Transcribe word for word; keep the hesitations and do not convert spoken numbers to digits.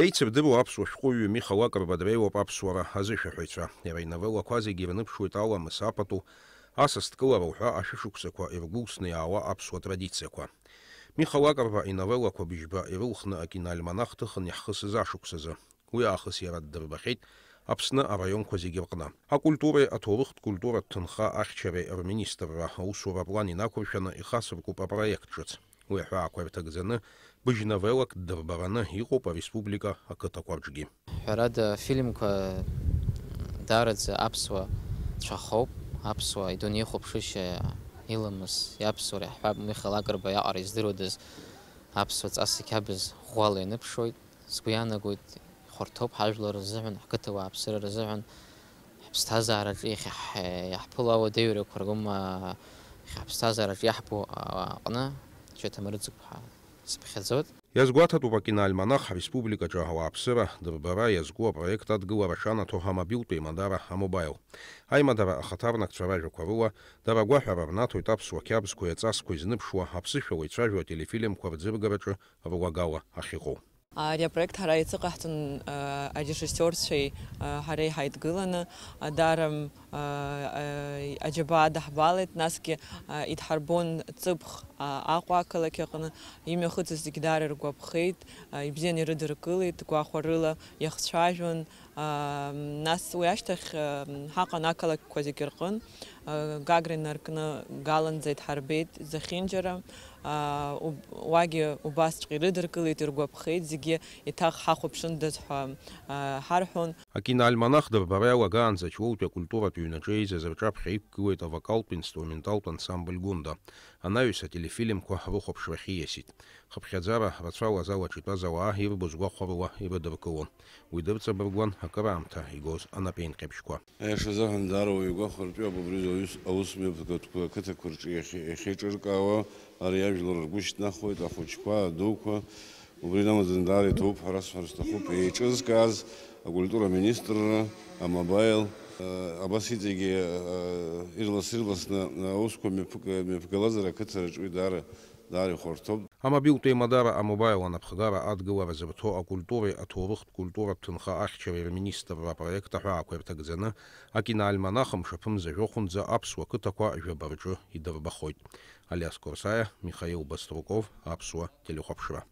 Еицырдыруа аԥсуа шәҟәыҩҩы Миха Лакрба дреиуоуп аԥсуара азышәаҳәаҩцәа. Иара иновеллақәа зегьы ирныԥшуеит аламыс апату, асасдкылара уҳәа ашәышықәсақәа иргәылсны иаауа аԥсуа традициақәа. Миха Лакрба иновеллақәа быжьба ирылхны акиноальманах ҭыхын иаҳхысыз ашықәсазы. Уи аахыс иара ддырбахьеит Аԥсны араионқәа зегьы рҟны. Акультуреи аҭоурыхтә культуратә ҭынха ахьчареи рминистрра аусура аплан инақәыршәаны ихасыркуп апроект ҿыц. Уи аҳәаақәа ирҭагӡаны, быжь новеллак ддырбараны иҟоуп ареспублика ақыҭақәа рҿгьы. Ҳәарада, афильмқәа даараӡа аԥсуа цәахоуп, аԥсуа идунеихәаԥшышьа, иламыс, иаԥсуара иаҳҳәап, Миха Лакрба иаҟара издыруадаз аԥсуа ҵас иқьабз ӷәӷәала ианыԥшуеит. Сгәы иаанагоит, ихәарҭоуп ҳажәлар рзыҳәан, ҳқыҭа уааԥсыра рзыҳәан, ҳԥсҭазаараҿы иахьа ҳ-, иаҳԥыло ауадаҩрақәа ргәым, аа, иахьа ҳԥсҭазаараҿы иаҳбо, аа, аҟны, Џьаҭамыр Ӡыгә-ԥҳа сыԥхьаӡоит. Иазгәаҭатәуп акиноальманах ҳреспубликаҿы ауааԥсыра дырбара иазку апроект адгылара шанаҭо амобилтә еимадара А-Мобаил. Аимадара ахаҭарнакцәа ражәақәа рыла, дара агәаҳәара рнаҭоит аԥсуа қьабзқәеи аҵасқәеи зныԥшуа, аԥсышәала ицәажәо ателефильмқәа рӡыргараҿы руагала ахьыҟоу. Ари апроект ҳара еицыҟаҳҵон, а, арежиссиорцәеи, а, ҳареи ҳаидгыланы, а, даара, а, а, аџьабаа даҳбалеит, насгьы, а, идҳарбон ҵыԥх, а, Аҟәа ақалақь аҟны, имҩахыҵыз зегьы даара иргәаԥхеит, а, ибзианы ирыдыркылеит, гәахәарыла иахцәажәон, а, нас уи ашьҭахь, а, ҳаҟан ақалақьқәа зегьы рҟын, а, Гагра инаркны Галанӡа идҳарбеит зехьынџьара. Аа, уб-, уагьы убасҵәҟьа ирыдыркылеит, иргәаԥхеит, зегьы еиҭах ҳахәаԥшындаз ҳәа, аа, ҳарҳәон. Акиноальманах дырбара иалагаанӡа Ҷлоутәи акультуратә ҩнаҿы еизаз рҿаԥхьа иқәгылеит авокалтә инструменталтә ансамбль Гәында. Анаҩс ателефильмқәа рыхәаԥшрахь ииасит. Хыԥхьаӡара рацәала азал аҿы итәаз ауаа ирбоз гәахәарыла ирыдыркылон. Уи дырҵабыргуан акыраамҭа игоз анапеинҟьабжьқәа. Аиаша азыҳәан, даара уаҩ игәахәартә иоуп убри аус, аус мҩаԥгатәқәа ақыҭақәа рҿы иахьа-, иахьеиҿыркаауа ари ажәлар ргәы шьҭнахуеит, ахәыҷқәа, адуқәа. Убри инамаӡаны даара иҭабуп ҳәа расҳәар сҭахуп, еиҿызкааз акультура аминистрра, А-Мобаил, а, абас иҵегьы, а, ирлас-ирласны аусқәа мҩаԥг-, мҩаԥгалазар ақыҭа рҿы уи даара, даара ихәарҭоуп. Амобилтә еимадара А-Мобаил анапхгара адгылара зырҭо акультуреи аҭоурыхтә культуратә ҭынха ахьчареи рминистрра апроект аҳәаақәа ирҭагӡаны, акиноальманах мшаԥымза жәохәынӡа аԥсуа қыҭақәа жәаба рҿы идырбахоит. Алиас Корсаиа, Михаил Баструков, Аԥсуа телехәаԥшра.